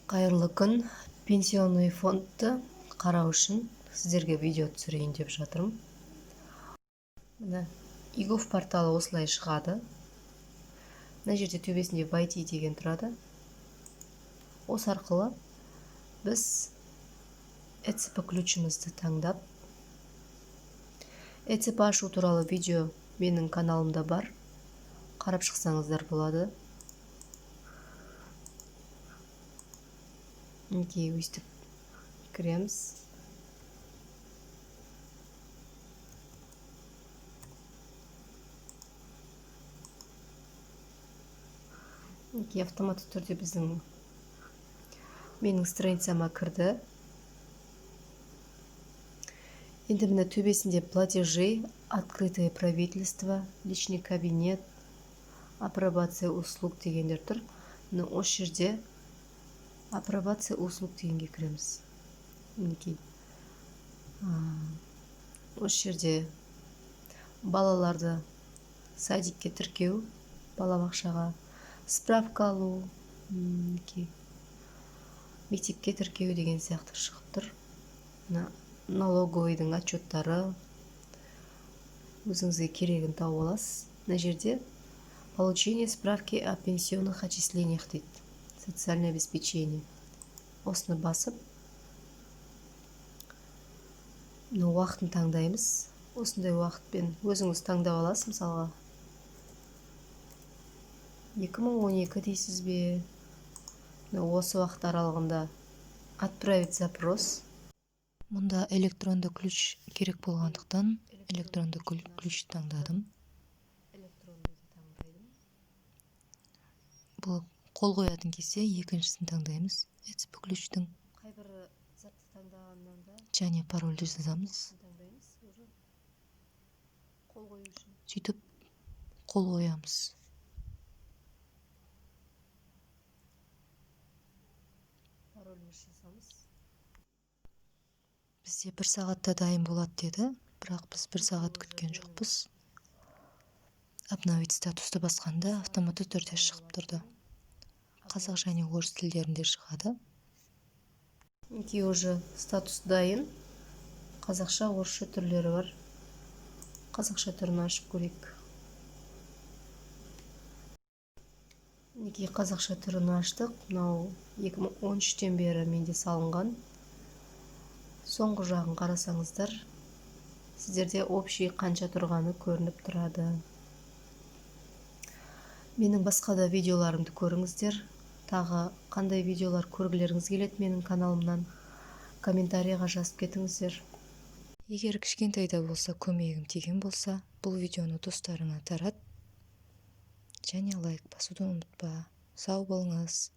Қайырлы күн! Пенсионный фондты қарау үшін сіздерге видео түсірейін деп жатырмын. Міне, eGov порталы осылай шығады. Мына жерде төбесінде «Войти» деген тұрады. Осы арқылы біз ЭЦП ключімізді таңдап, ЭЦП ашу туралы видео менің каналымда бар, қарап шықсаңыздар болады. Мінекей, өйстіп кіреміз. Мінекей, автоматты түрде менің страницама кірді. Енді, міне, төбесінде «Платежи», «Открытое правительство», «Личный кабинет», «Апробация услуг» дегендер тұр. Міне, осы жерде «Апробация услуг» дегенге кіреміз. Мінекей, осы жерде балаларды садикке тіркеу, балабақшаға справка алу, мінекей, мектепке тіркеу деген сияқты шығып тұр. Мына налоговыйдың отчеттары, өзіңізге керегін тауып аласыз. Мына жерде «Получение справки о пенсионных отчислениях» дейді, «Социальное обеспечение». Осыны басып, мына уақытын таңдаймыз. Осындай уақытпен өзіңіз таңдап аласыз. Мысалға, 2012 дейсіз бе, мына осы уақыт аралығында. «Отправить запрос». Мұнда электронды ключ керек болғандықтан, электронды ключ таңдадым. Бұл қол қоятын кезде екіншісін таңдаймыз, ЭЦП ключтің. Қайбір затты таңдағаннан да Және парольді жазамыз. таңдаймыз уже қол қою үшін. Сөйтіп қол қоямыз. Паролімізді жазамыз. Бізде бір сағатта дайын болады деді, бірақ біз бір сағат күткен жоқпыз. «Обновить статусты» басқанда автоматты түрде шығып тұрды. Қазақ және орыс тілдерінде шығады. Мінекей, уже статус дайын. Қазақша, орысша түрлері бар. Қазақша түрін ашып көрейік. Мінекей, қазақша түрін аштық. Мынау 2013-тен бері менде салынған. Соңғы жағын қарасаңыздар, сіздерде общий қанша тұрғаны көрініп тұрады. Менің басқа да видеоларымды көріңіздер. Тағы қандай видеолар көргілеріңіз келеді менің каналымнан, комментарийға жазып кетіңіздер. Егер кішкентай да болса көмегім тиген болса, бұл видеоны достарыңа тарат және лайк басуды ұмытпа. Сау болыңыз!